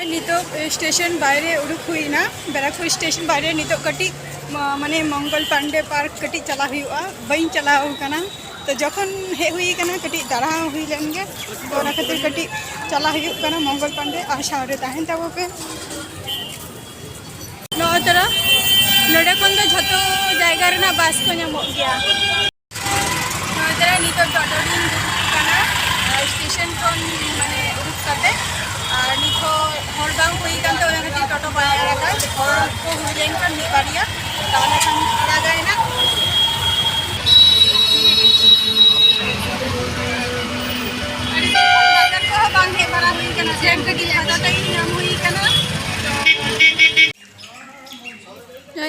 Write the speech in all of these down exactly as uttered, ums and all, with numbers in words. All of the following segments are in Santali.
ᱱᱤᱛᱚᱜ ᱥᱴᱮᱥᱚᱱ ᱵᱟᱭᱨᱮ ᱩᱰᱩᱠ ᱦᱩᱭᱱᱟ, ᱵᱮᱨᱟᱠᱯᱩᱨ ᱥᱴᱮᱥᱚᱱ ᱵᱟᱭᱨᱮ᱾ ᱱᱤᱛᱚᱜ ᱠᱟᱹᱴᱤᱡ ᱢᱟ-, ᱢᱟᱱᱮ ᱢᱚᱝᱜᱚᱞ ᱯᱟᱱᱰᱮ ᱯᱟᱨᱠ ᱠᱟᱹᱴᱤᱡ ᱪᱟᱞᱟᱣ ᱦᱩᱭᱩᱜᱼᱟ, ᱵᱟᱹᱧ ᱪᱟᱞᱟᱣ ᱟᱠᱟᱱᱟ᱾ ᱛᱚ ᱡᱚᱠᱷᱚᱱ ᱦᱮᱡ ᱦᱩᱭ ᱟᱠᱟᱱᱟ, ᱠᱟᱹᱴᱤᱡ ᱫᱟᱬᱟ ᱦᱩᱭ ᱞᱮᱱ ᱜᱮ, ᱛᱚ ᱚᱱᱟ ᱠᱷᱟᱹᱛᱤᱨ ᱠᱟᱹᱴᱤᱡ ᱪᱟᱞᱟᱣ ᱦᱩᱭᱩᱜ ᱠᱟᱱᱟ᱾ ᱢᱚᱝᱜᱚᱞ ᱯᱟᱱᱰᱮ ᱟᱨ ᱥᱟᱶᱨᱮ ᱛᱟᱦᱮᱱ ᱛᱟᱵᱚ ᱯᱮ᱾ ᱱᱚᱜᱼᱚᱭ ᱛᱚᱨᱟ ᱱᱚᱰᱮ ᱠᱷᱚᱱ ᱫᱚ ᱡᱷᱚᱛᱚ ᱡᱟᱭᱜᱟ ᱨᱮᱱᱟᱜ ᱵᱟᱥ ᱠᱚ ᱧᱟᱢᱚᱜ ᱜᱮᱭᱟ᱾ ᱱᱚᱜᱼᱚᱭ ᱛᱚᱨᱟ ᱱᱤᱛᱚᱜ ᱴᱳᱴᱳ ᱨᱤᱧ ᱫᱩᱲᱩᱵ ᱟᱠᱟᱱᱟ, ᱟᱨ ᱥᱴᱮᱥᱚᱱ ᱠᱷᱚᱱ ᱢᱟᱱᱮ ᱩᱰᱩᱠ ᱠᱟᱛᱮ, ᱟᱨ ᱱᱤᱛ ᱦᱚᱸ ᱦᱚᱲ ᱵᱟᱝ ᱦᱩᱭ ᱟᱠᱟᱱ ᱛᱮ ᱚᱱᱟ ᱠᱷᱟᱹᱛᱤᱨ ᱴᱳᱴᱳ ᱵᱟᱭ ᱟᱲᱟᱜᱟ᱾ ᱦᱚᱲ ᱠᱚ ᱦᱩᱭ ᱞᱮᱱᱠᱷᱟᱱ ᱢᱤᱫ ᱵᱟᱨᱭᱟ ᱛᱟᱦᱚᱞᱮ ᱠᱷᱟᱱ ᱟᱲᱟᱜᱟᱭ ᱱᱟ᱾ ᱟᱹᱰᱤ ᱫᱤᱱ ᱠᱷᱚᱱ ᱵᱟᱡᱟᱨ ᱠᱚᱦᱚᱸ ᱵᱟᱝ ᱦᱮᱡ ᱵᱟᱲᱟ ᱦᱩᱭ ᱠᱟᱱᱟ, ᱛᱮᱦᱮᱧ ᱠᱟᱹᱴᱤᱡ ᱯᱷᱟᱸᱠᱟ ᱴᱟᱭᱤᱢ ᱧᱟᱢ ᱦᱩᱭ ᱠᱟᱱᱟ᱾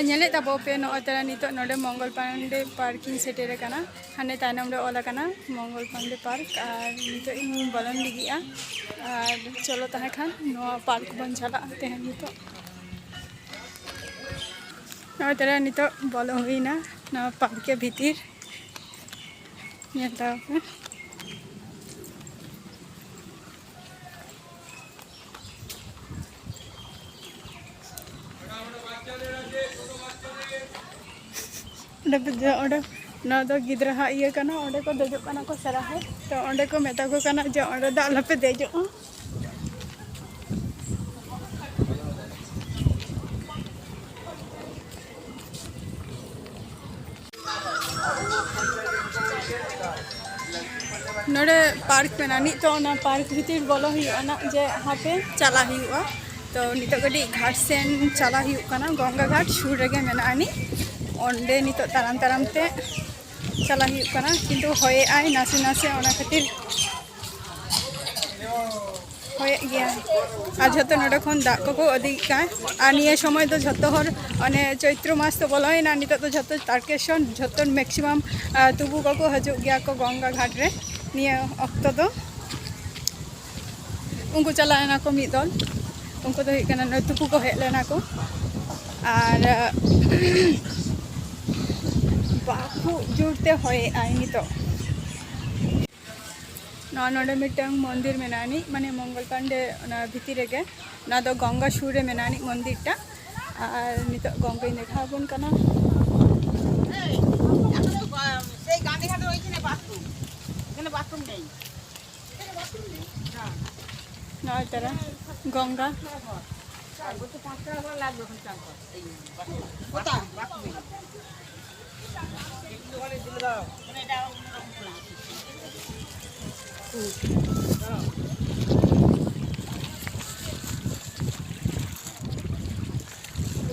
ᱧᱮᱞᱮᱫ ᱛᱟᱵᱚ ᱯᱮ, ᱱᱚᱜᱼᱚᱭ ᱛᱚᱨᱟ ᱱᱤᱛᱚᱜ ᱱᱚᱰᱮ ᱢᱚᱝᱜᱚᱞ ᱯᱟᱱᱰᱮ ᱯᱟᱨᱠ ᱤᱧ ᱥᱮᱴᱮᱨ ᱟᱠᱟᱱᱟ᱾ ᱦᱟᱱᱮ ᱛᱟᱭᱱᱚᱢ ᱨᱮ ᱚᱞ ᱟᱠᱟᱱᱟ ᱢᱚᱝᱜᱚᱞ ᱯᱟᱱᱰᱮ ᱯᱟᱨᱠ, ᱟᱨ ᱱᱤᱛᱚᱜ ᱤᱧ ᱵᱚᱞᱚᱱ ᱞᱟᱹᱜᱤᱫᱼᱟ᱾ ᱟᱨ ᱪᱚᱞᱚ ᱛᱟᱦᱮᱸ ᱠᱷᱟᱱ ᱱᱚᱣᱟ ᱯᱟᱨᱠ ᱵᱚᱱ ᱪᱟᱞᱟᱜᱼᱟ ᱛᱮᱦᱮᱧ ᱱᱤᱛᱚᱜ᱾ ᱱᱚᱜᱼᱚᱭ ᱛᱚᱨᱟ ᱱᱤᱛᱚᱜ ᱵᱚᱞᱚ ᱦᱩᱭᱱᱟ ᱱᱚᱣᱟ ᱯᱟᱨᱠ ᱵᱷᱤᱛᱤᱨ᱾ ᱧᱮᱞ ᱛᱟᱵᱚ ᱯᱮ᱾ ᱚᱸᱰᱮ ᱯᱮ ᱫᱮᱡᱚᱜ, ᱚᱸᱰᱮ, ᱱᱚᱣᱟ ᱫᱚ ᱜᱤᱫᱽᱨᱟᱹ ᱦᱟᱜ ᱤᱭᱟᱹ ᱠᱟᱱᱟ, ᱚᱸᱰᱮ ᱠᱚ ᱫᱮᱡᱚᱜ ᱠᱟᱱᱟ ᱠᱚ ᱥᱟᱨᱟ ᱦᱚᱲ᱾ ᱛᱚ ᱚᱸᱰᱮ ᱠᱚ ᱢᱮᱛᱟ ᱠᱚ ᱠᱟᱱᱟ ᱡᱮ ᱚᱸᱰᱮ ᱫᱚ ᱟᱞᱚᱯᱮ ᱫᱮᱡᱚᱜᱼᱟ᱾ ᱱᱚᱰᱮ ᱯᱟᱨᱠ ᱢᱮᱱᱟᱜᱼᱟ, ᱱᱤᱛᱚᱜ ᱚᱱᱟ ᱯᱟᱨᱠ ᱵᱷᱤᱛᱤᱨ ᱵᱚᱞᱚ ᱦᱩᱭᱩᱜᱼᱟ ᱱᱟᱜ, ᱡᱮ ᱦᱟᱯᱮ ᱪᱟᱞᱟᱜ ᱦᱩᱭᱩᱜᱼᱟ᱾ ᱛᱚ ᱱᱤᱛᱚᱜ ᱠᱟᱹᱴᱤᱡ ᱜᱷᱟᱴ ᱥᱮᱱ ᱪᱟᱞᱟᱜ ᱦᱩᱭᱩᱜ ᱠᱟᱱᱟ, ᱜᱚᱝᱜᱟ ᱜᱷᱟᱴ ᱥᱩᱨ ᱨᱮᱜᱮ ᱢᱮᱱᱟᱜᱼᱟ ᱱᱤᱡ, ᱚᱸᱰᱮ ᱱᱤᱛᱚᱜ ᱛᱟᱲᱟᱢ ᱛᱟᱲᱟᱢ ᱛᱮ ᱪᱟᱞᱟᱜ ᱦᱩᱭᱩᱜ ᱠᱟᱱᱟ, ᱠᱤᱱᱛᱩ ᱦᱚᱭᱮᱜᱼᱟᱭ ᱱᱟᱥᱮ ᱱᱟᱥᱮ, ᱚᱱᱟ ᱠᱷᱟᱹᱛᱤᱨ ᱦᱚᱭᱮᱜ ᱜᱮᱭᱟ᱾ ᱟᱨ ᱡᱷᱚᱛᱚ ᱱᱚᱰᱮ ᱠᱷᱚᱱ ᱫᱟᱜ ᱠᱚᱠᱚ ᱤᱫᱤᱭᱮᱫ ᱠᱟᱱ, ᱟᱨ ᱱᱤᱭᱟᱹ ᱥᱚᱢᱚᱭ ᱫᱚ ᱡᱷᱚᱛᱚ ᱦᱚᱲ, ᱚᱱᱮ ᱪᱳᱭᱛᱨᱚ ᱢᱟᱥ ᱛᱚ ᱵᱚᱞᱚᱭᱮᱱᱟ, ᱱᱤᱛᱚᱜ ᱫᱚ ᱡᱷᱚᱛᱚ ᱛᱟᱨᱠᱮᱥᱚᱱ, ᱡᱷᱚᱛᱚ maximum, ᱟᱨ ᱛᱩᱯᱩ ᱠᱚᱠᱚ ᱦᱤᱡᱩᱜ ᱜᱮᱭᱟ ᱠᱚ ᱜᱚᱝᱜᱟ ᱜᱷᱟᱴ ᱨᱮ ᱱᱤᱭᱟᱹ ᱚᱠᱛᱚ ᱫᱚ᱾ ᱩᱱᱠᱩ ᱪᱟᱞᱟᱣ ᱮᱱᱟ ᱠᱚ ᱢᱤᱫ ᱫᱚᱞ, ᱩᱱᱠᱩ ᱫᱚ ᱦᱩᱭᱩᱜ ᱠᱟᱱᱟ ᱱᱚᱰᱮ ᱛᱩᱯᱩ ᱠᱚ ᱦᱮᱡ ᱞᱮᱱᱟ ᱠᱚ᱾ ᱟᱨ ᱵᱟᱹᱦᱩ ᱡᱳᱨᱛᱮ ᱦᱚᱭᱮᱜᱼᱟᱭ ᱱᱤᱛᱚᱜ᱾ ᱱᱚᱣᱟ ᱱᱚᱰᱮ ᱢᱤᱫᱴᱟᱝ ᱢᱚᱱᱫᱤᱨ ᱢᱮᱱᱟᱜ ᱟᱹᱱᱤᱡ, ᱢᱟᱱᱮ ᱢᱚᱝᱜᱚᱞ ᱯᱟᱱᱰᱮ ᱚᱱᱟ ᱵᱷᱤᱛᱤᱨ ᱨᱮᱜᱮ᱾ ᱱᱚᱣᱟ ᱫᱚ ᱜᱚᱝᱜᱟ ᱥᱩᱨ ᱨᱮ ᱢᱮᱱᱟᱜ ᱟᱹᱱᱤᱡ ᱢᱚᱱᱫᱤᱨ ᱴᱟ᱾ ᱟᱨ ᱱᱤᱛᱚᱜ ᱜᱚᱝᱜᱟᱧ ᱫᱮᱠᱷᱟᱣ ᱟᱵᱚᱱ ᱠᱟᱱᱟ᱾ ᱱᱚᱜᱼᱚᱭ ᱛᱟᱨᱟ ᱜᱚᱝᱜᱟ᱾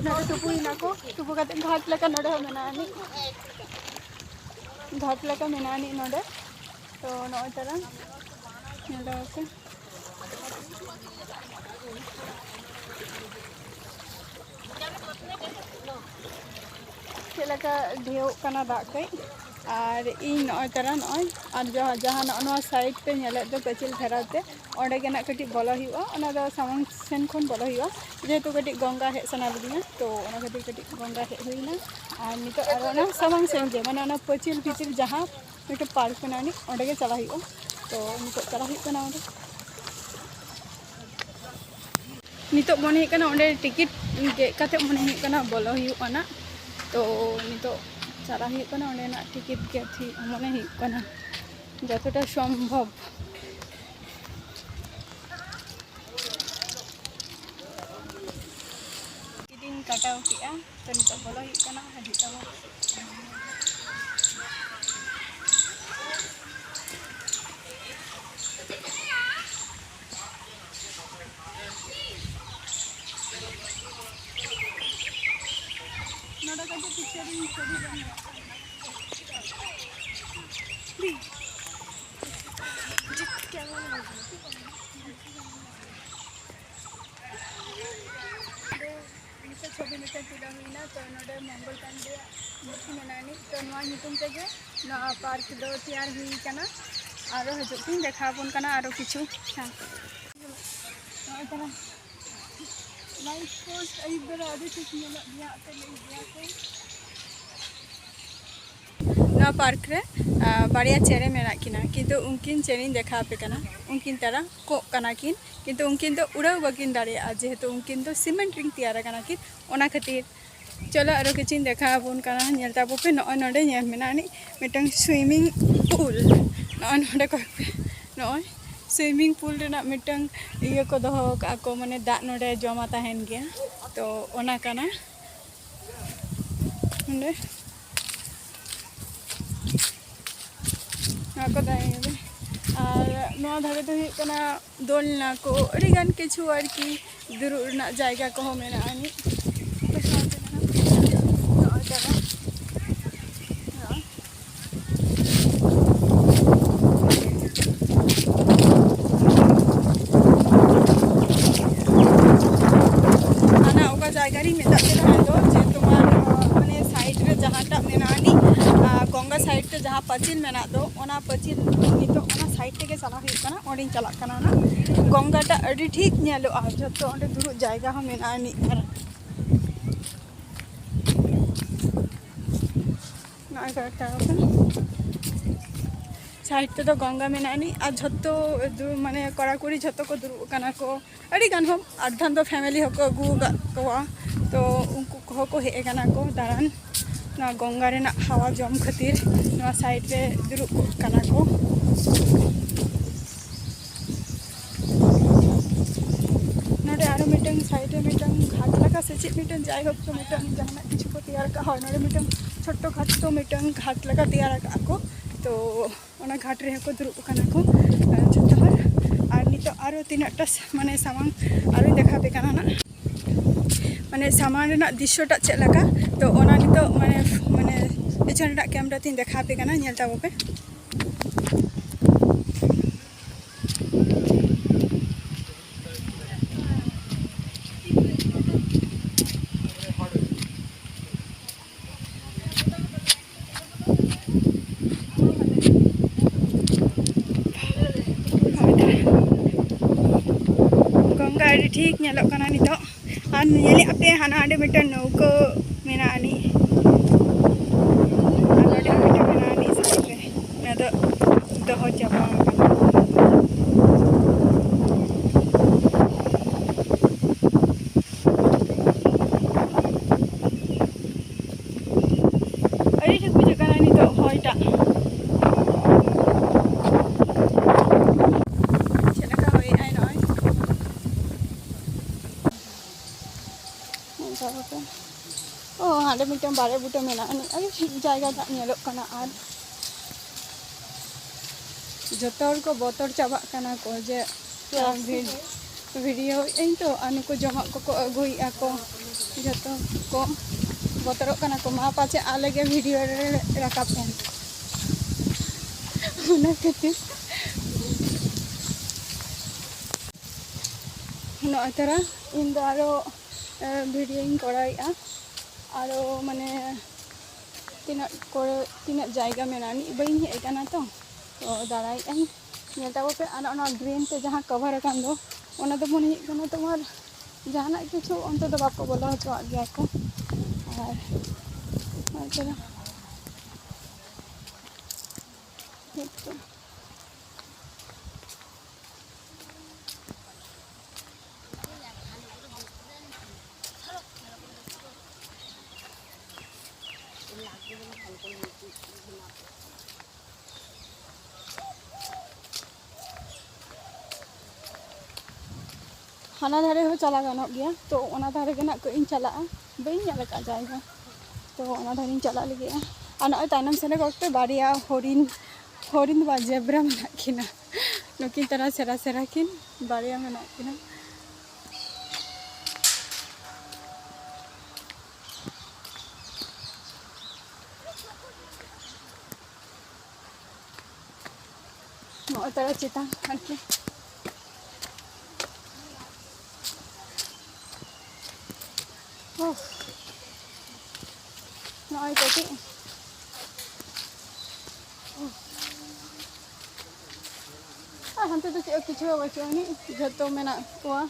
ᱱᱚᱰᱮ ᱛᱩᱯᱩᱭᱮᱱᱟ ᱠᱚ, ᱛᱩᱯᱩ ᱠᱟᱛᱮ ᱜᱷᱟᱴ ᱞᱮᱠᱟ ᱱᱚᱰᱮ ᱦᱚᱸ ᱢᱮᱱᱟᱜᱼᱟ ᱟᱹᱱᱤᱡ, ᱜᱷᱟᱴ ᱞᱮᱠᱟ ᱢᱮᱱᱟᱜᱼᱟ ᱟᱹᱱᱤᱡ ᱱᱚᱰᱮ᱾ ᱛᱚ ᱱᱚᱜᱼᱚᱭ ᱛᱟᱨᱟ ᱧᱮᱞ ᱯᱮ᱾ ᱪᱮᱫ ᱞᱮᱠᱟ ᱰᱷᱮᱣᱚᱜ ᱠᱟᱱᱟ ᱫᱟᱜ ᱠᱟᱹᱡ᱾ ᱟᱨ ᱤᱧ ᱱᱚᱜᱼᱚᱭ ᱛᱟᱨᱟ ᱱᱚᱜᱼᱚᱭ, ᱟᱨ ᱡᱟᱦᱟᱸ, ᱡᱟᱦᱟᱸ ᱱᱚᱜᱼᱚ ᱱᱚᱣᱟ ᱥᱟᱭᱤᱰ ᱯᱮ ᱧᱮᱞᱮᱫ ᱫᱚ ᱯᱟᱹᱪᱤᱞ ᱫᱷᱟᱨᱟ ᱛᱮ, ᱚᱸᱰᱮ ᱜᱮ ᱱᱟᱜ ᱠᱟᱹᱴᱤᱡ ᱵᱚᱞᱚ ᱦᱩᱭᱩᱜᱼᱟ᱾ ᱚᱱᱟ ᱫᱚ ᱥᱟᱢᱟᱝ ᱥᱮᱱ ᱠᱷᱚᱱ ᱵᱚᱞᱚ ᱦᱩᱭᱩᱜᱼᱟ, ᱡᱮᱦᱮᱛᱩ ᱠᱟᱹᱴᱤᱡ ᱜᱚᱝᱜᱟ ᱦᱮᱡ ᱥᱟᱱᱟ ᱞᱤᱫᱤᱧᱟ, ᱛᱚ ᱚᱱᱟ ᱠᱷᱟᱹᱛᱤᱨ ᱠᱟᱹᱴᱤᱡ ᱜᱚᱝᱜᱟ ᱦᱮᱡ ᱦᱩᱭᱱᱟ᱾ ᱟᱨ ᱱᱤᱛᱚᱜ ᱟᱨᱚ ᱚᱱᱟ ᱥᱟᱢᱟᱝ ᱥᱮᱱ ᱜᱮ, ᱢᱟᱱᱮ ᱚᱱᱟ ᱯᱟᱹᱪᱤᱞ ᱵᱷᱤᱛᱤᱨ ᱡᱟᱦᱟᱸ ᱢᱤᱫᱴᱮᱱ ᱯᱟᱨᱠ ᱢᱮᱱᱟᱜᱼᱟ ᱟᱹᱱᱤᱡ, ᱚᱸᱰᱮ ᱜᱮ ᱪᱟᱞᱟᱜ ᱦᱩᱭᱩᱜᱼᱟ᱾ ᱛᱚ ᱱᱤᱛᱚᱜ ᱪᱟᱞᱟᱜ ᱦᱩᱭᱩᱜ ᱠᱟᱱᱟ ᱚᱸᱰᱮ᱾ ᱱᱤᱛᱚᱜ ᱢᱚᱱᱮ ᱦᱩᱭᱩᱜ ᱠᱟᱱᱟ ᱚᱸᱰᱮ ᱴᱤᱠᱤᱴ ᱜᱮᱫ ᱠᱟᱛᱮ ᱢᱚᱱᱮ ᱦᱩᱭᱩᱜ ᱠᱟᱱᱟ ᱵᱚᱞᱚ ᱦᱩᱭᱩᱜᱼᱟ ᱱᱟᱜ᱾ ᱛᱚ ᱱᱤᱛᱚᱜ ᱪᱟᱞᱟᱜ ᱦᱩᱭᱩᱜ ᱠᱟᱱᱟ ᱚᱸᱰᱮᱱᱟᱜ ᱴᱤᱠᱤᱴ ᱜᱮᱫ ᱦᱩᱭᱩᱜᱼᱟ ᱢᱚᱱᱮ ᱦᱩᱭᱩᱜ ᱠᱟᱱᱟ, ᱡᱚᱛᱚᱴᱟ ᱥᱚᱢᱵᱷᱚᱵ᱾ ᱠᱤᱫᱤᱧ ᱠᱟᱴᱟᱣ ᱠᱮᱜᱼᱟ, ᱛᱚ ᱱᱤᱛᱚᱜ ᱵᱚᱞᱚ ᱦᱩᱭᱩᱜ ᱠᱟᱱᱟ, ᱦᱤᱡᱩᱜ ᱛᱟᱵᱚᱱ᱾ ᱱᱚᱰᱮ ᱠᱟᱹᱴᱤᱡ ᱯᱤᱠᱪᱟᱨ ᱤᱧ ᱪᱷᱚᱵᱤ ᱵᱟᱝ ᱜᱟᱱᱚᱜ ᱠᱟᱱᱟ᱾ ᱱᱤᱛᱚᱜ ᱪᱷᱚᱵᱤ ᱢᱤᱫᱴᱮᱱ ᱛᱩᱞᱟᱹᱣ ᱦᱩᱭᱱᱟ᱾ ᱛᱚ ᱱᱚᱰᱮ ᱢᱚᱝᱜᱚᱞ ᱯᱟᱱᱰᱮᱭᱟᱜ ᱢᱩᱨᱛᱤ ᱢᱮᱱᱟᱜ ᱟᱹᱱᱤᱡ, ᱛᱚ ᱱᱚᱣᱟ ᱧᱩᱛᱩᱢ ᱛᱮᱜᱮ ᱱᱚᱣᱟ ᱯᱟᱨᱠ ᱫᱚ ᱛᱮᱭᱟᱨ ᱦᱩᱭ ᱠᱟᱱᱟ᱾ ᱟᱨᱚ ᱦᱤᱡᱩᱜ ᱛᱤᱧ ᱫᱮᱠᱷᱟᱣ ᱟᱵᱚᱱ ᱠᱟᱱᱟ ᱟᱨᱚ ᱠᱤᱪᱷᱩ᱾ ᱦᱮᱸ, ᱱᱚᱜᱼᱚᱭ ᱛᱟᱦᱞᱮ ᱞᱟᱭᱤᱴ ᱯᱳᱥᱴ ᱟᱹᱭᱩᱵ ᱵᱮᱲᱟ ᱟᱹᱰᱤ ᱴᱷᱤᱠ ᱧᱮᱞᱚᱜ ᱜᱮᱭᱟ, ᱟᱯᱮ ᱞᱟᱹᱭ ᱜᱮᱭᱟ ᱯᱮ᱾ ᱱᱚᱣᱟ ᱯᱟᱨᱠ ᱨᱮ ᱟᱨ ᱵᱟᱨᱭᱟ ᱪᱮᱬᱮ ᱢᱮᱱᱟᱜ ᱠᱤᱱᱟ, ᱠᱤᱱᱛᱩ ᱩᱱᱠᱤᱱ ᱪᱮᱬᱮᱧ ᱫᱮᱠᱷᱟᱣ ᱟᱯᱮ ᱠᱟᱱᱟ᱾ ᱩᱱᱠᱤᱱ ᱛᱟᱨᱟ ᱠᱚᱜ ᱠᱟᱱᱟ ᱠᱤᱱ, ᱠᱤᱱᱛᱩ ᱩᱱᱠᱤᱱ ᱫᱚ ᱩᱲᱟᱹᱣ ᱵᱟᱹᱠᱤᱱ ᱫᱟᱲᱮᱭᱟᱜᱼᱟ, ᱡᱮᱦᱮᱛᱩ ᱩᱱᱠᱤᱱ ᱫᱚ ᱥᱤᱢᱮᱱᱴ ᱨᱤᱝ ᱛᱮᱭᱟᱨ ᱟᱠᱟᱱᱟ ᱠᱤᱱ, ᱚᱱᱟ ᱠᱷᱟᱹᱛᱤᱨ᱾ ᱪᱚᱞᱚ ᱟᱨᱚ ᱠᱤᱪᱷᱩᱧ ᱫᱮᱠᱷᱟᱣ ᱟᱵᱚᱱ ᱠᱟᱱᱟ, ᱧᱮᱞ ᱛᱟᱵᱚ ᱯᱮ᱾ ᱱᱚᱜᱼᱚᱭ ᱱᱚᱰᱮ ᱧᱮᱞ ᱢᱮᱱᱟᱜᱼᱟ ᱟᱹᱱᱤᱡ ᱢᱤᱫᱴᱟᱝ ᱥᱩᱭᱢᱤᱝ ᱯᱩᱞ᱾ ᱱᱚᱜᱼᱚᱭ ᱱᱚᱰᱮ ᱠᱚᱭᱚᱜ ᱯᱮ, ᱱᱚᱜᱼᱚᱭ ᱥᱩᱭᱢᱤᱝ ᱯᱩᱞ ᱨᱮᱱᱟᱜ ᱢᱤᱫᱴᱟᱝ ᱤᱭᱟᱹ ᱠᱚ ᱫᱚᱦᱚ ᱟᱠᱟᱫᱼᱟ ᱠᱚ, ᱢᱟᱱᱮ ᱫᱟᱜ ᱱᱚᱰᱮ ᱡᱚᱢᱟ ᱛᱟᱦᱮᱱ ᱜᱮᱭᱟ, ᱛᱚ ᱚᱱᱟ ᱠᱟᱱᱟ ᱱᱚᱰᱮ᱾ ᱱᱚᱣᱟ ᱠᱚ ᱫᱟᱨᱮ ᱨᱮ᱾ ᱟᱨ ᱱᱚᱣᱟ ᱫᱷᱟᱨᱮ ᱫᱚ ᱦᱩᱭᱩᱜ ᱠᱟᱱᱟ ᱫᱳᱞᱱᱟ ᱠᱚ, ᱟᱹᱰᱤᱜᱟᱱ ᱠᱤᱪᱷᱩ ᱟᱨᱠᱤ ᱫᱩᱲᱩᱵ ᱨᱮᱱᱟᱜ ᱡᱟᱭᱜᱟ ᱠᱚᱦᱚᱸ ᱢᱮᱱᱟᱜᱼᱟ ᱟᱹᱱᱤᱡ᱾ ᱱᱚᱜᱼᱚᱭ ᱛᱟᱵᱚᱱ᱾ ᱱᱚᱜᱼᱚᱭ᱾ ᱦᱟᱱᱟ ᱚᱠᱟ ᱡᱟᱭᱜᱟ ᱨᱤᱧ ᱢᱮᱛᱟᱫ ᱯᱮ ᱛᱟᱦᱮᱸ ᱫᱚ, ᱡᱮ ᱛᱳᱢᱟᱨ, ᱟᱸ, ᱢᱟᱱᱮ side ᱨᱮ ᱡᱟᱦᱟᱸᱴᱟᱜ ᱢᱮᱱᱟᱜᱼᱟ ᱟᱹᱱᱤᱡ, ᱟᱸ, ᱜᱚᱝᱜᱟ side ᱛᱮ ᱡᱟᱦᱟᱸ ᱯᱟᱹᱪᱤᱨ ᱢᱮᱱᱟᱜ ᱫᱚ, ᱚᱱᱟ ᱯᱟᱹᱪᱤᱨ ᱱᱤᱛᱚᱜ ᱚᱱᱟ side ᱛᱮᱜᱮ ᱪᱟᱞᱟᱣ ᱦᱩᱭᱩᱜ ᱠᱟᱱᱟ᱾ ᱚᱸᱰᱮᱧ ᱪᱟᱞᱟᱜ ᱠᱟᱱᱟ᱾ ᱚᱱᱟ ᱜᱚᱝᱜᱟᱴᱟᱜ ᱟᱹᱰᱤ ᱴᱷᱤᱠ ᱧᱮᱞᱚᱜᱼᱟ, ᱡᱷᱚᱛᱚ ᱚᱸᱰᱮ ᱫᱩᱲᱩᱵ ᱡᱟᱭᱜᱟ ᱦᱚᱸ ᱢᱮᱱᱟᱜᱼᱟ ᱟᱹᱱᱤᱡ᱾ ᱟᱨ ᱱᱚᱜᱼᱚᱭ ᱠᱚᱭᱮᱠᱴᱟ ᱠᱟᱱᱟ᱾ Side ᱛᱮᱫᱚ ᱜᱚᱝᱜᱟ ᱢᱮᱱᱟᱜ ᱟᱹᱱᱤᱡ, ᱟᱨ ᱡᱷᱚᱛᱚ ᱫᱩ-, ᱢᱟᱱᱮ ᱠᱚᱲᱟ ᱠᱩᱲᱤ ᱡᱷᱚᱛᱚ ᱠᱚ ᱫᱩᱲᱩᱵ ᱟᱠᱟᱱᱟ ᱠᱚ, ᱟᱹᱰᱤ ᱜᱟᱱ ᱦᱚᱸ, ᱟᱨ ᱫᱷᱟᱱ ᱫᱚ family ᱦᱚᱸᱠᱚ ᱟᱹᱜᱩ ᱟᱠᱟᱫ ᱠᱚᱣᱟ, ᱛᱚ ᱩᱱᱠᱩ ᱠᱚᱦᱚᱸ ᱠᱚ ᱦᱮᱡ ᱟᱠᱟᱱᱟ ᱠᱚ ᱫᱟᱬᱟᱱ, ᱱᱚᱣᱟ ᱜᱚᱝᱜᱟ ᱨᱮᱱᱟᱜ ᱦᱟᱣᱟ ᱡᱚᱢ ᱠᱷᱟᱹᱛᱤᱨ ᱱᱚᱣᱟ side ᱨᱮ ᱫᱩᱲᱩᱵ ᱠᱚᱜ ᱠᱟᱱᱟ ᱠᱚ᱾ ᱱᱚᱰᱮ ᱟᱨᱚ ᱢᱤᱫᱴᱟᱝ side ᱨᱮ ᱢᱤᱫᱴᱟᱝ ᱜᱷᱟᱴ ᱞᱮᱠᱟ ᱥᱮ ᱪᱮᱫ ᱢᱤᱫᱴᱟᱝ, ᱡᱟᱭᱦᱳᱠ, ᱛᱚ ᱢᱤᱫᱴᱟᱝ ᱡᱟᱦᱟᱱᱟᱜ ᱠᱤᱪᱷᱩ ᱠᱚ ᱛᱮᱭᱟᱨ ᱠᱟᱜᱼᱟ᱾ ᱦᱳᱭ, ᱱᱚᱰᱮ ᱢᱤᱫᱴᱟᱝ ᱪᱷᱳᱴᱳ ᱜᱷᱟᱴ, ᱛᱚ ᱢᱤᱫᱴᱟᱝ ᱜᱷᱟᱴ ᱞᱮᱠᱟ ᱛᱮᱭᱟᱨ ᱟᱠᱟᱫᱼᱟ ᱠᱚ, ᱛᱚ ᱚᱱᱟ ᱜᱷᱟᱴ ᱨᱮᱦᱚᱸ ᱠᱚ ᱫᱩᱲᱩᱵ ᱟᱠᱟᱱᱟ ᱠᱚ, ᱟᱨ ᱡᱷᱚᱛᱚ ᱦᱚᱲ᱾ ᱟᱨ ᱱᱤᱛᱚᱜ ᱟᱨᱚ ᱛᱤᱱᱟᱹᱜ ᱴᱟ ᱥᱟ-, ᱢᱟᱱᱮ ᱥᱟᱢᱟᱝ ᱟᱨᱚᱧ ᱫᱮᱠᱷᱟᱣ ᱟᱯᱮ ᱠᱟᱱᱟ ᱱᱟᱜ, ᱢᱟᱱᱮ ᱥᱟᱢᱟᱝ ᱨᱮᱱᱟᱜ ᱫᱨᱤᱥᱥᱚ ᱴᱟᱜ ᱪᱮᱫ ᱞᱮᱠᱟ, ᱛᱚ ᱚᱱᱟ ᱱᱤᱛᱚᱜ ᱢᱟᱱᱮ, ᱢᱟᱱᱮ ᱯᱮᱪᱷᱚᱱ ᱨᱮᱱᱟᱜ camera ᱛᱤᱧ ᱫᱮᱠᱷᱟᱣ ᱟᱯᱮ ᱠᱟᱱᱟ, ᱧᱮᱞ ᱛᱟᱵᱚ ᱯᱮ᱾ ᱜᱚᱝᱜᱟ ᱟᱹᱰᱤ ᱴᱷᱤᱠ ᱧᱮᱞᱚᱜ ᱠᱟᱱᱟ ᱱᱤᱛᱚᱜ᱾ ᱟᱨ ᱧᱮᱞᱮᱫ ᱯᱮ ᱦᱟᱱᱟ ᱦᱟᱸᱰᱮ ᱢᱤᱫᱴᱮᱱ ᱱᱟᱹᱣᱠᱟᱹ ᱢᱮᱱᱟᱜ ᱟᱹᱱᱤᱡ᱾ ᱟᱨ ᱱᱚᱰᱮ ᱦᱚᱸ ᱢᱤᱫᱴᱮᱱ ᱢᱮᱱᱟᱜ᱾ ᱫᱚᱦᱚ ᱪᱟᱵᱟ ᱟᱠᱟᱱᱟ᱾ ᱟᱹᱰᱤ ᱴᱷᱤᱠ ᱵᱩᱡᱷᱟᱹᱜ ᱠᱟᱱᱟ ᱱᱤᱛᱚᱜ ᱦᱚᱭᱴᱟᱜ᱾ ᱪᱮᱫ ᱞᱮᱠᱟ ᱦᱚᱭᱮᱜᱼᱟᱭ ᱱᱚᱜᱼᱚᱭ᱾ ᱚᱱᱠᱟ ᱠᱟᱛᱮ᱾ ᱚ, ᱦᱟᱸᱰᱮ ᱢᱤᱫᱴᱟᱝ ᱵᱟᱲᱮ ᱵᱩᱴᱟᱹ ᱢᱮᱱᱟᱜᱼᱟ᱾ ᱟᱹᱰᱤ ᱴᱷᱤᱠ ᱡᱟᱭᱜᱟ ᱴᱟᱜ ᱧᱮᱞᱚᱜ ᱠᱟᱱᱟ᱾ ᱟᱨ ᱡᱚᱛᱚ ᱦᱚᱲ ᱠᱚ ᱵᱚᱛᱚᱨ ᱪᱟᱵᱟᱜ ᱠᱟᱱᱟ ᱠᱚ ᱡᱮ, ᱪᱮᱫᱟᱜ ᱥᱮ ᱵᱷᱤ-, ᱵᱷᱤᱰᱤᱭᱳ ᱤᱧ ᱛᱚ, ᱟᱨ ᱱᱩᱠᱩ ᱡᱚᱢᱟᱜ ᱠᱚᱠᱚ ᱟᱹᱜᱩᱭᱮᱫᱼᱟ ᱠᱚ, ᱡᱚᱛᱚ ᱠᱚ ᱵᱚᱛᱚᱨᱚᱜ ᱠᱟᱱᱟ ᱠᱚ, ᱢᱟ ᱯᱟᱪᱮᱫ ᱟᱞᱮ ᱜᱮ ᱵᱷᱤᱰᱤᱭᱳ ᱨᱮ ᱨᱟᱠᱟᱵ ᱮᱱ᱾ ᱚᱱᱟ ᱠᱷᱟᱹᱛᱤᱨ ᱱᱚᱜᱼᱚᱭ ᱛᱚᱨᱟ ᱤᱧ ᱫᱚ ᱟᱨᱚ, ᱮ, ᱵᱷᱤᱰᱤᱭᱳᱧ ᱠᱚᱨᱟᱣᱮᱫᱼᱟ᱾ ᱟᱨᱚ ᱢᱟᱱᱮ ᱛᱤᱱᱟᱹᱜ ᱠᱚᱨᱮ, ᱛᱤᱱᱟᱹᱜ ᱡᱟᱭᱜᱟ ᱢᱮᱱᱟᱜᱼᱟ, ᱱᱤᱡ ᱵᱟᱹᱧ ᱦᱮᱡ ᱟᱠᱟᱱᱟ ᱛᱚ, ᱛᱚ ᱫᱟᱬᱟᱭᱮᱫ ᱟᱹᱧ, ᱧᱮᱞ ᱛᱟᱵᱚ ᱯᱮ᱾ ᱟᱨ ᱚᱱᱟ ᱜᱨᱤᱱ ᱛᱮ ᱡᱟᱦᱟᱸ ᱠᱚᱵᱷᱟᱨ ᱟᱠᱟᱱ ᱫᱚ, ᱚᱱᱟ ᱫᱚ ᱢᱚᱱᱮ ᱦᱩᱭᱩᱜ ᱠᱟᱱᱟ ᱛᱳᱢᱟᱨ ᱡᱟᱦᱟᱱᱟᱜ ᱠᱤᱪᱷᱩ ᱚᱱᱛᱮ ᱫᱚ ᱵᱟᱠᱚ ᱵᱚᱞᱚ ᱦᱚᱪᱚᱣᱟᱜ ᱜᱮᱭᱟ ᱠᱚ᱾ ᱟᱨ ᱦᱚᱭᱛᱳ ᱦᱮᱡ ᱠᱚ ᱦᱟᱱᱟ ᱫᱷᱟᱨᱮ ᱦᱚᱸ ᱪᱟᱞᱟᱣ ᱜᱟᱱᱚᱜ ᱜᱮᱭᱟ, ᱛᱚ ᱚᱱᱟ ᱫᱷᱟᱨᱮ ᱜᱮ ᱱᱟᱜ ᱠᱟᱹᱡ ᱤᱧ ᱪᱟᱞᱟᱜᱼᱟ, ᱵᱟᱹᱧ ᱧᱮᱞ ᱟᱠᱟᱫ ᱡᱟᱭᱜᱟ, ᱛᱚ ᱚᱱᱟ ᱫᱷᱟᱨᱮᱧ ᱪᱟᱞᱟᱜ ᱞᱟᱹᱜᱤᱫᱼᱟ᱾ ᱟᱨ ᱱᱚᱜᱼᱚᱭ ᱛᱟᱭᱱᱚᱢ ᱥᱮᱱ ᱨᱮ ᱠᱚᱭᱮᱠᱴᱟ ᱵᱟᱨᱭᱟ ᱦᱚᱨᱤᱱ, ᱦᱚᱨᱤᱱ ᱫᱚ ᱵᱟᱝ, ᱡᱮᱵᱽᱨᱟ ᱢᱮᱱᱟᱜ ᱠᱤᱱᱟ, ᱱᱩᱠᱤᱱ ᱛᱟᱨᱟ ᱥᱮᱨᱟ ᱥᱮᱨᱟ ᱠᱤᱱ ᱵᱟᱨᱭᱟ ᱢᱮᱱᱟᱜ ᱠᱤᱱᱟ᱾ ᱱᱚᱜᱼᱚᱭ ᱛᱟᱨᱟ ᱪᱮᱛᱟᱱ ᱟᱨᱠᱤ᱾ ᱩᱯᱷ᱾ ᱱᱚᱜᱼᱚᱭ ᱠᱟᱹᱴᱤᱡ᱾ ᱩᱯᱷ᱾ ᱟᱨ ᱦᱟᱱᱛᱮ ᱫᱚ ᱪᱮᱫ ᱦᱚᱸ ᱠᱤᱪᱷᱩ ᱦᱚᱸ ᱵᱟᱹᱪᱩᱜ ᱟᱹᱱᱤᱡ, ᱡᱷᱚᱛᱚ ᱢᱮᱱᱟᱜ ᱠᱚᱣᱟ᱾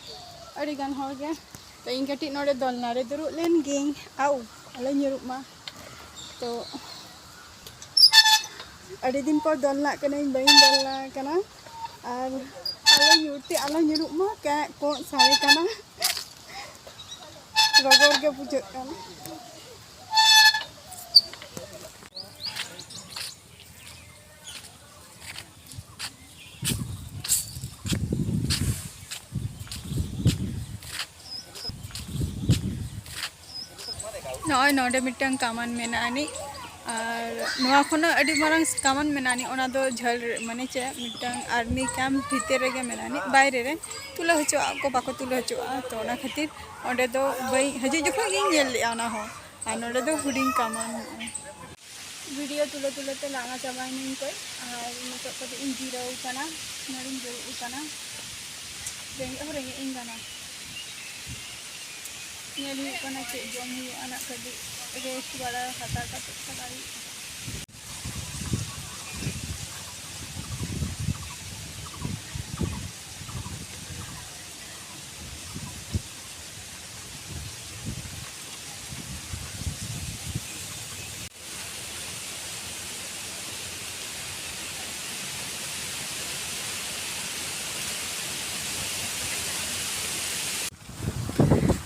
ᱟᱹᱰᱤ ᱜᱟᱱ ᱦᱚᱲ ᱜᱮ᱾ ᱛᱚ ᱤᱧ ᱠᱟᱹᱴᱤᱡ ᱱᱚᱰᱮ ᱫᱚᱞᱱᱟ ᱨᱮ ᱫᱩᱲᱩᱵ ᱞᱮᱱ ᱜᱤᱧ, ᱟᱣ, ᱟᱞᱚ ᱧᱩᱨᱩᱜ ᱢᱟ᱾ ᱛᱚ ᱟᱹᱰᱤ ᱫᱤᱱ ᱯᱚᱨ ᱫᱚᱞᱱᱟᱜ ᱠᱟᱹᱱᱟᱹᱧ, ᱵᱟᱹᱧ ᱫᱚᱞᱱᱟ ᱠᱟᱱᱟ᱾ ᱟᱨ ᱟᱞᱚ ᱧᱩᱨ ᱛᱮ ᱟᱞᱚ ᱧᱩᱨᱩᱜ ᱢᱟ, ᱠᱮᱸᱜ ᱠᱚᱸᱜ ᱥᱟᱰᱮ ᱠᱟᱱᱟ᱾ ᱨᱚᱜᱚᱲ ᱜᱮ ᱵᱩᱡᱷᱟᱹᱜ ᱠᱟᱱᱟ᱾ ᱱᱚᱜᱼᱚᱭ ᱱᱚᱰᱮ ᱢᱤᱫᱴᱟᱝ ᱠᱟᱢᱟᱱ ᱢᱮᱱᱟᱜ ᱟᱹᱱᱤᱡ, ᱟᱨ ᱱᱚᱣᱟ ᱠᱷᱚᱱᱟᱜ ᱟᱹᱰᱤ ᱢᱟᱨᱟᱝ ᱠᱟᱢᱟᱱ ᱢᱮᱱᱟᱜ ᱟᱹᱱᱤᱡ, ᱚᱱᱟ ᱫᱚ ᱡᱷᱟᱹᱞ ᱨᱮ, ᱢᱟᱱᱮ ᱪᱮᱫ, ᱢᱤᱫᱴᱟᱝ ᱟᱨᱢᱤ ᱠᱮᱢᱯ ᱵᱷᱤᱛᱤᱨ ᱨᱮᱜᱮ ᱢᱮᱱᱟᱜ ᱟᱹᱱᱤᱡ, ᱵᱟᱭᱨᱮ ᱨᱮ ᱛᱩᱞᱟᱹᱣ ᱦᱚᱪᱚᱣᱟᱜ ᱠᱚ ᱵᱟᱠᱚ ᱛᱩᱞᱟᱹᱣ ᱦᱚᱪᱚᱣᱟᱜᱼᱟ᱾ ᱛᱚ ᱚᱱᱟ ᱠᱷᱟᱹᱛᱤᱨ ᱚᱸᱰᱮ ᱫᱚ ᱵᱟᱹᱧ, ᱦᱤᱡᱩᱜ ᱡᱚᱠᱷᱚᱱ ᱜᱤᱧ ᱧᱮᱞ ᱞᱮᱜᱼᱟ ᱚᱱᱟ ᱦᱚᱸ, ᱟᱨ ᱱᱚᱰᱮ ᱫᱚ ᱦᱩᱰᱤᱧ ᱠᱟᱢᱟᱱ ᱢᱮᱱᱟᱜᱼᱟ᱾ ᱵᱷᱤᱰᱤᱭᱳ ᱛᱩᱞᱟᱹ ᱛᱩᱞᱟᱹ ᱛᱮ ᱞᱟᱸᱜᱟ ᱪᱟᱵᱟᱭᱮᱱᱟᱹᱧ ᱠᱟᱹᱡ, ᱟᱨ ᱱᱤᱛᱚᱜ ᱠᱟᱹᱴᱤᱡ ᱤᱧ ᱡᱤᱨᱟᱹᱣ ᱠᱟᱱᱟ, ᱱᱚᱰᱮᱧ ᱫᱩᱲᱩᱵ ᱟᱠᱟᱱᱟ᱾ ᱨᱮᱸᱜᱮᱡ ᱦᱚᱸ ᱨᱮᱸᱜᱮᱡ ᱤᱧ ᱠᱟᱱᱟ᱾ ᱧᱮᱞ ᱦᱩᱭᱩᱜ ᱠᱟᱱᱟ ᱪᱮᱫ ᱡᱚᱢ ᱦᱩᱭᱩᱜᱼᱟ, ᱱᱟᱜ ᱠᱟᱹᱴᱤᱡ ᱨᱮᱥᱴ ᱵᱟᱲᱟ ᱦᱟᱛᱟᱣ ᱠᱟᱛᱮ ᱪᱟᱞᱟᱜ ᱦᱩᱭᱩᱜᱼᱟ᱾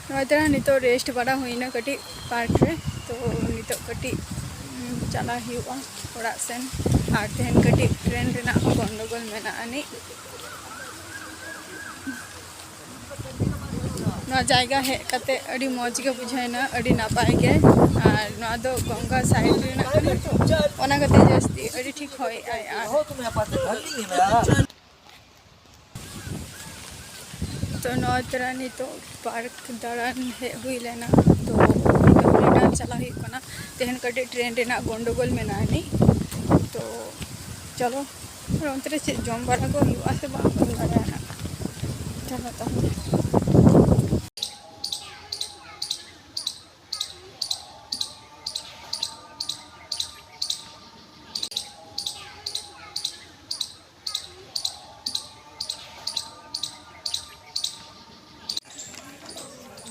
ᱱᱚᱜᱼᱚᱭ ᱛᱚᱨᱟ ᱱᱤᱛᱚᱜ ᱨᱮᱥᱴ ᱵᱟᱲᱟ ᱦᱩᱭᱱᱟ ᱠᱟᱹᱴᱤᱡ ᱯᱟᱨᱠ ᱨᱮ᱾ ᱛᱚ ᱱᱤᱛᱚᱜ ᱠᱟᱹᱴᱤᱡ, ᱩᱸ, ᱪᱟᱞᱟᱜ ᱦᱩᱭᱩᱜᱼᱟ ᱚᱲᱟᱜ ᱥᱮᱱ᱾ ᱟᱨ ᱛᱮᱦᱮᱧ ᱠᱟᱹᱴᱤᱡ ᱴᱨᱮᱱ ᱨᱮᱱᱟᱜ ᱦᱚᱸ ᱜᱚᱱᱰᱚᱜᱳᱞ ᱢᱮᱱᱟᱜ ᱟᱹᱱᱤᱡ᱾ ᱱᱚᱣᱟ ᱡᱟᱭᱜᱟ ᱦᱮᱡ ᱠᱟᱛᱮ ᱟᱹᱰᱤ ᱢᱚᱡᱽ ᱜᱮ ᱵᱩᱡᱷᱟᱹᱣᱮᱱᱟ, ᱟᱹᱰᱤ ᱱᱟᱯᱟᱭ ᱜᱮ᱾ ᱟᱨ ᱱᱚᱣᱟ ᱫᱚ ᱜᱚᱝᱜᱟ ᱥᱟᱭᱤᱰ ᱨᱮᱱᱟᱜ ᱠᱟᱱᱟ ᱛᱚ, ᱚᱱᱟ ᱠᱷᱟᱹᱛᱤᱨ ᱡᱟᱹᱥᱛᱤ ᱟᱹᱰᱤ ᱴᱷᱤᱠ ᱦᱚᱭ ᱟᱭ᱾ ᱟᱨ ᱛᱚ ᱱᱚᱣᱟ ᱛᱚᱨᱟ ᱱᱤᱛᱚᱜ ᱯᱟᱨᱠ ᱫᱟᱬᱟᱱ ᱦᱮᱡ ᱦᱩᱭ ᱞᱮᱱᱟ᱾ ᱛᱚ ᱱᱤᱛᱚᱜ ᱨᱤᱴᱟᱨᱱ ᱪᱟᱞᱟᱜ ᱦᱩᱭᱩᱜ ᱠᱟᱱᱟ᱾ ᱛᱮᱦᱮᱧ ᱠᱟᱹᱴᱤᱡ ᱴᱨᱮᱱ ᱨᱮᱱᱟᱜ ᱜᱚᱱᱰᱚᱜᱳᱞ ᱢᱮᱱᱟᱜ ᱟᱹᱱᱤᱡ᱾ ᱛᱚ ᱪᱚᱞᱚ, ᱟᱨ ᱚᱱᱛᱮ ᱨᱮ ᱪᱮᱫ ᱡᱚᱢ ᱵᱟᱲᱟ ᱠᱚ ᱦᱩᱭᱩᱜᱼᱟ ᱥᱮ ᱵᱟᱝ, ᱵᱟᱹᱧ ᱵᱟᱲᱟᱭᱟ ᱱᱟᱜ᱾ ᱪᱚᱞᱚ ᱛᱟᱦᱚᱞᱮ᱾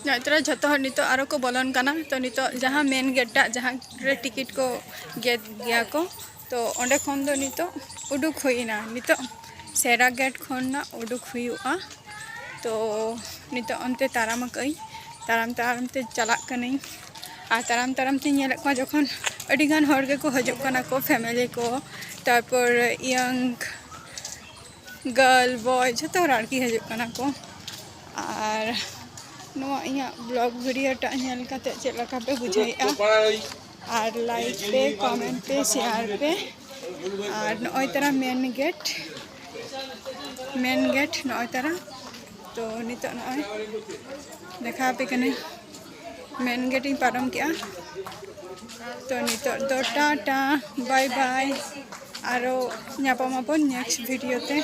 ᱱᱚᱜᱼᱚᱭ ᱛᱚᱨᱟ ᱡᱷᱚᱛᱚ ᱦᱚᱲ ᱱᱤᱛᱚᱜ ᱟᱨᱚ ᱠᱚ ᱵᱚᱞᱚᱱ ᱠᱟᱱᱟ᱾ ᱛᱚ ᱱᱤᱛᱚᱜ ᱡᱟᱦᱟᱸ ᱢᱮᱱ ᱜᱮᱴ ᱴᱟᱜ, ᱡᱟᱦᱟᱸ ᱨᱮ ᱴᱤᱠᱤᱴ ᱠᱚ ᱜᱮᱫ ᱜᱮᱭᱟ ᱠᱚ, ᱛᱚ ᱚᱸᱰᱮ ᱠᱷᱚᱱ ᱫᱚ ᱱᱤᱛᱚᱜ ᱩᱰᱩᱠ ᱦᱩᱭᱱᱟ᱾ ᱱᱤᱛᱚᱜ ᱥᱮᱨᱟ ᱜᱮᱴ ᱠᱷᱚᱱᱟᱜ ᱩᱰᱩᱠ ᱦᱩᱭᱩᱜᱼᱟ᱾ ᱛᱚ ᱱᱤᱛᱚᱜ ᱚᱱᱛᱮ ᱛᱟᱲᱟᱢ ᱟᱠᱟᱫᱟᱹᱧ, ᱛᱟᱲᱟᱢ ᱛᱟᱲᱟᱢ ᱛᱮ ᱪᱟᱞᱟᱜ ᱠᱟᱹᱱᱟᱹᱧ᱾ ᱟᱨ ᱛᱟᱲᱟᱢ ᱛᱟᱲᱟᱢ ᱛᱮᱧ ᱧᱮᱞᱮᱫ ᱠᱚᱣᱟ ᱡᱚᱠᱷᱚᱱ ᱟᱹᱰᱤ ᱜᱟᱱ ᱦᱚᱲ ᱜᱮᱠᱚ ᱦᱤᱡᱩᱜ ᱠᱟᱱᱟ ᱠᱚ, ᱯᱷᱮᱢᱮᱞᱤ ᱠᱚ, ᱛᱟᱨᱯᱚᱨ ᱤᱭᱚᱝ ᱜᱟᱨᱞ ᱵᱚᱭ, ᱡᱷᱚᱛᱚ ᱦᱚᱲ ᱟᱨᱠᱤ ᱦᱤᱡᱩᱜ ᱠᱟᱱᱟ ᱠᱚ᱾ ᱟᱨ ᱱᱚᱣᱟ ᱤᱧᱟᱹᱜ ᱵᱞᱚᱜ ᱵᱷᱤᱰᱤᱭᱳ ᱴᱟᱜ ᱧᱮᱞ ᱠᱟᱛᱮ ᱪᱮᱫ ᱞᱮᱠᱟ ᱯᱮ ᱵᱩᱡᱷᱟᱹᱣᱮᱫᱼᱟ? ᱟᱨ ᱞᱟᱭᱤᱠ ᱯᱮ, ᱠᱚᱢᱮᱱᱴ ᱯᱮ, ᱥᱮᱭᱟᱨ ᱯᱮ᱾ ᱟᱨ ᱱᱚᱜᱼᱚᱭ ᱛᱟᱨᱟ ᱢᱮᱱ ᱜᱮᱴ, ᱢᱮᱱ ᱜᱮᱴ ᱱᱚᱜᱼᱚᱭ ᱛᱟᱨᱟ᱾ ᱛᱚ ᱱᱤᱛᱚᱜ ᱱᱚᱜᱼᱚᱭ ᱫᱮᱠᱷᱟᱣ ᱟᱯᱮ ᱠᱟᱹᱱᱟᱹᱧ, ᱢᱮᱱ ᱜᱮᱴ ᱤᱧ ᱯᱟᱨᱚᱢ ᱠᱮᱜᱼᱟ᱾ ᱛᱚ ᱱᱤᱛᱚᱜ ᱫᱚ ᱴᱟᱴᱟ, ᱵᱟᱭ ᱵᱟᱭ, ᱟᱨᱚ ᱧᱟᱯᱟᱢ ᱟᱵᱚᱱ ᱱᱮᱠᱥᱴ ᱵᱷᱤᱰᱤᱭᱳ ᱛᱮ᱾